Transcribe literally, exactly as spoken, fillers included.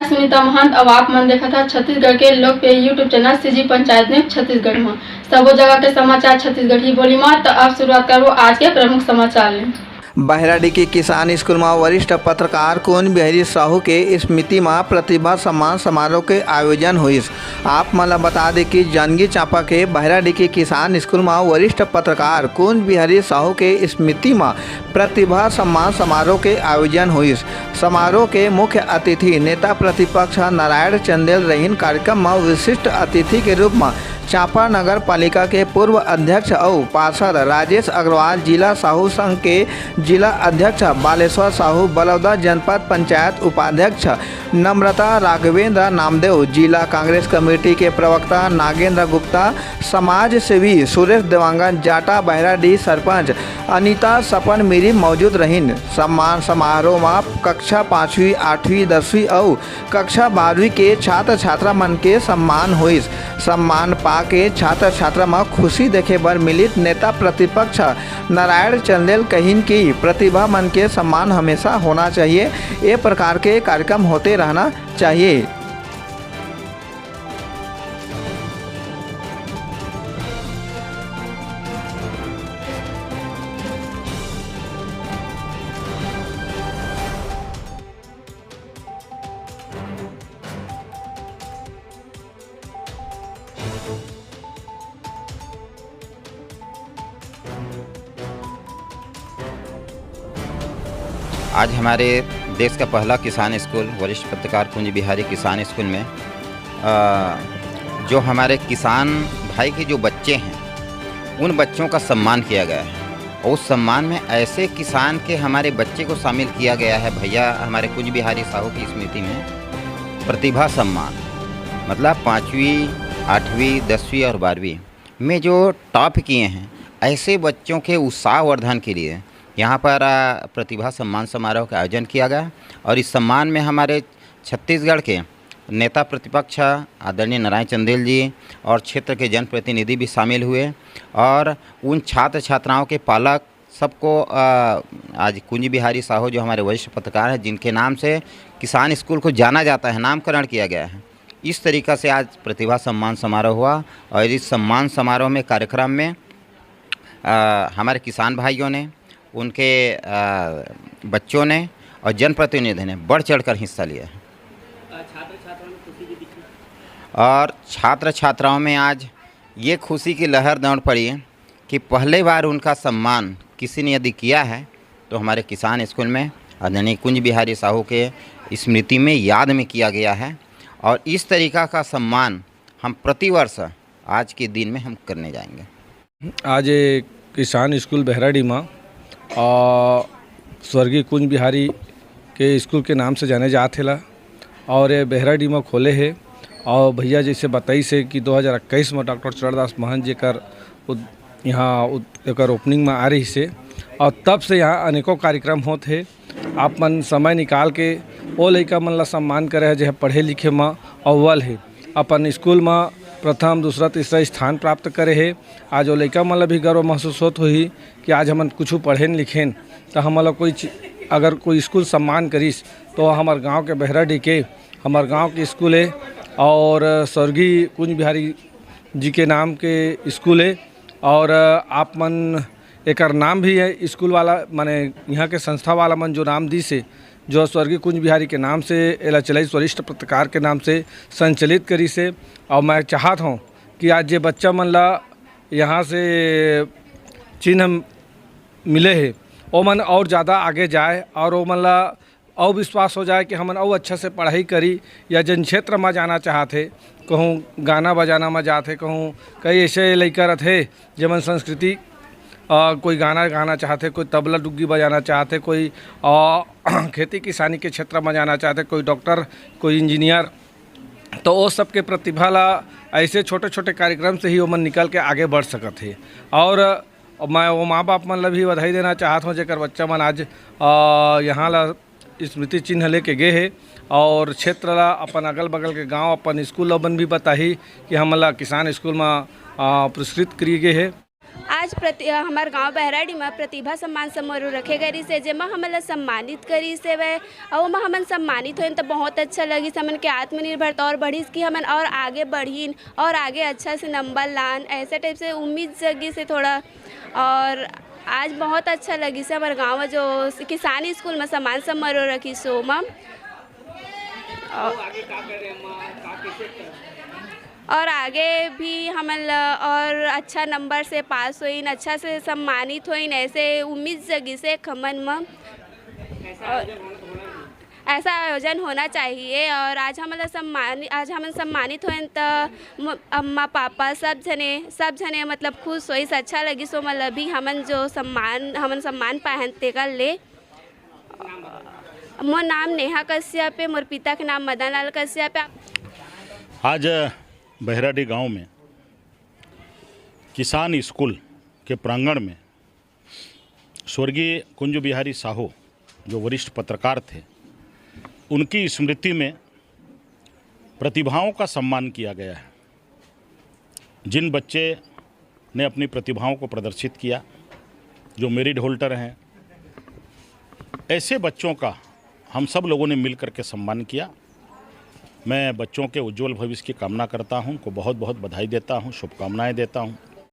सुनीता महंत, अब आप मन देखत हा छत्तीसगढ़ के लोकप्रिय YouTube channel CG panchayat news Chhattisgarh में। सबो जगह के समाचार छत्तीसगढ़ी बोली में। तो अब शुरुआत करबो आज के प्रमुख समाचार ले। बहराडीह के किसान स्कूल म वरिष्ठ पत्रकार कुंज बिहारी साहू के स्मृति म प्रतिभा सम्मान समारोह के आयोजन होइस। आप मन ल बता दे कि जांजगीर चांपा के बहराडीह के किसान स्कूल म वरिष्ठ पत्रकार कुंज बिहारी साहू के स्मृति म प्रतिभा सम्मान समारोह के आयोजन होइस। समारोह के मुख्य अतिथि नेता प्रतिपक्ष नारायण चंदेल रहिन। कार्यक्रम म विशिष्ट अतिथि के रूप म चांपा नगर पालिका के पूर्व अध्यक्ष अउ पार्षद राजेश अग्रवाल, जिला साहू संघ के जिला अध्यक्ष बालेश्वर साहू, बलौदा जनपद पंचायत उपाध्यक्ष नम्रता राघवेंद्र नामदेव, जिला कांग्रेस कमेटी के प्रवक्ता नागेंद्र गुप्ता, समाज सेवी सुरेश देवांगन, जाटा बहराडीह सरपंच अनिता सपन मिरी मौजूद रहिन। सम्मान समारोह म कक्षा पाँचवीं, आठवीं, दसवीं अउ कक्षा बारहवीं के छात्र छात्रा मन के सम्मान होइस। सम्मान पा के छात्र छात्रा म खुशी देखे बर मिलिस। नेता प्रतिपक्ष नारायण चंदेल कहिन कि प्रतिभा मन के सम्मान हमेशा होना चाहिए, ए प्रकार के कार्यक्रम होते रहना चाहिए। आज हमारे देश का पहला किसान स्कूल, वरिष्ठ पत्रकार कुंज बिहारी किसान स्कूल में, अ, जो हमारे किसान भाई के जो बच्चे हैं, उन बच्चों का सम्मान किया गया है। और उस सम्मान में ऐसे किसान के हमारे बच्चे को शामिल किया गया है भैया, हमारे कुंज बिहारी साहू की स्मृति में प्रतिभा सम्मान, मतलब पाँचवीं, आठवीं, दसवीं और बारहवीं में जो टॉप किए हैं, ऐसे बच्चों के उत्साहवर्धन के लिए यहाँ पर, आ, प्रतिभा सम्मान समारोह का आयोजन किया गया। और इस सम्मान में हमारे छत्तीसगढ़ के नेता प्रतिपक्ष आदरणीय नारायण चंदेल जी और क्षेत्र के जनप्रतिनिधि भी शामिल हुए। और उन छात्र छात्राओं के पालक सबको, आ, आज कुंज बिहारी साहू जो हमारे वरिष्ठ पत्रकार हैं, जिनके नाम से किसान स्कूल को जाना जाता है, नामकरण किया गया है, इस तरीका से आज प्रतिभा सम्मान समारोह हुआ। और इस सम्मान समारोह में, कार्यक्रम में, आ, हमारे किसान भाइयों ने, उनके, आ, बच्चों ने और जनप्रतिनिधि ने बढ़ चढ़कर हिस्सा लिया है। छात्र छात्राओं में खुशी भी दिखी। और छात्र छात्राओं में आज ये खुशी की लहर दौड़ पड़ी है कि पहले बार उनका सम्मान किसी ने यदि किया है तो हमारे किसान स्कूल में आदरणीय कुंज बिहारी साहू के स्मृति में, याद में किया गया है। और इस तरीका का सम्मान हम प्रतिवर्ष आज के दिन में हम करने जाएंगे। आज ये किसान स्कूल बहराडीह मा, आ, स्वर्गीय कुंज बिहारी के स्कूल के नाम से जाने जात हे ला, और ये बहराडीह मा खोले हे। और भैया जैसे बताइस हे कि दो हज़ार इक्कीस मा डॉक्टर चरणदास महंत जी कर उद-, यहाँ उद-, एकर ओपनिंग मा आ रहिस हे, और तब से यहाँ अनेकों कार्यक्रम होत हे। आप मन समय निकाल के ओ लइका मन ला सम्मान करे हे, जे ह पढ़े लिखे म अव्वल हे, अपन स्कूल म प्रथम, दूसरा, तीसरा स्थान प्राप्त करे हे। आज ओ लइका मन ला भी गर्व महसूस होत होही कि आज हमन कुछु पढ़ेन लिखेन, त हमन ला कोई चि-, अगर कोई स्कूल सम्मान करिस, तो हमर गांव के बहराडीह के हमर गांव के स्कूल हे और स्वर्गीय कुंज बिहारी जी के नाम के स्कूल हे। और आप मन एकर नाम भी है स्कूल वाला, माने यहाँ के संस्था वाला मन जो नाम दिस हे, जो स्वर्गीय कुंज बिहारी के नाम से एला चलाइस, वरिष्ठ पत्रकार के नाम से संचालित करिस हे। और मैं चाहत हूँ कि आज जे बच्चा मन ला यहाँ से चिन्ह मिले हे, ओमन और ज़्यादा आगे जाए और ओमन ला अउ विश्वास हो जाए कि हमन अउ अच्छा से पढ़ाई करी, या जेन क्षेत्र म जाना चाहत हे, कहूँ गाना बजाना म जात हे, कहूँ कई ऐसे लइका रथे जेमन संस्कृति, अ, कोई गाना गाना चाहत हे, कोई तबला डुग्गी बजाना चाहत हे, कोई, अ, खेती किसानी के क्षेत्र म जाना चाहत हे, कोई डॉक्टर, कोई इंजीनियर। तो ओ सबके प्रतिभा ला ऐसे छोटे-छोटे कार्यक्रम से ही ओमन निकल के आगे बढ़ सकत हे। और मैं वो माँ बाप मन ला भी बधाई देना चाहत हूँ जेकर बच्चा मन आज, अ, यहाँ ला स्मृति चिन्ह लेके गे हे और क्षेत्र ला, अपन अगल बगल के गांव, अपन स्कूल ला मन भी बताही कि हमन ला किसान स्कूल म, अ, पुरस्कृत करिए गे हे। आज प्रति हमर गांव बहराडी म प्रतिभा सम्मान समारोह रखे गए रिहिस हे, जेमा हमन ला सम्मानित करिस हेवय। अउ ओमा हमन सम्मानित होइन त बहुत अच्छा लगिस। हमन के आत्मनिर्भरता और बढ़िस कि हमन और आगे बढ़िन और आगे अच्छा से नंबर लान, ऐसे टाइप से उम्मीद जगिस हे थोड़ा। और आज बहुत अच्छा लगिस हे हमर गांव म जो किसानी स्कूल म सम्मान समारोह रखिस ओमा। और आगे भी हमन ला और अच्छा नंबर से पास होइन, अच्छा से सम्मानित होइन, ऐसे उम्मीद जगिस हे हमन म। और ऐसा आयोजन होना चाहिए। और आज हमन ला सम्मान आज हमन सम्मानित होइन त म- अम्मा पापा सब झने सब झने मतलब खुश होइस, अच्छा लगिस ओमन ला भी। हमन जो सम्मान हमन सम्मान पाहन तेकर ले। मोर नाम नेहा कश्यप हे, मोर पिता के नाम मदन लाल कश्यप हे। आज बहराडी गांव में किसान स्कूल के प्रांगण में स्वर्गीय कुंज बिहारी साहू, जो वरिष्ठ पत्रकार थे, उनकी स्मृति में प्रतिभाओं का सम्मान किया गया है। जिन बच्चे ने अपनी प्रतिभाओं को प्रदर्शित किया, जो मेरिट होल्डर हैं, ऐसे बच्चों का हम सब लोगों ने मिल करके सम्मान किया। मैं बच्चों के उज्जवल भविष्य की कामना करता हूं, उनको बहुत बहुत बधाई देता हूं, शुभकामनाएं देता हूं।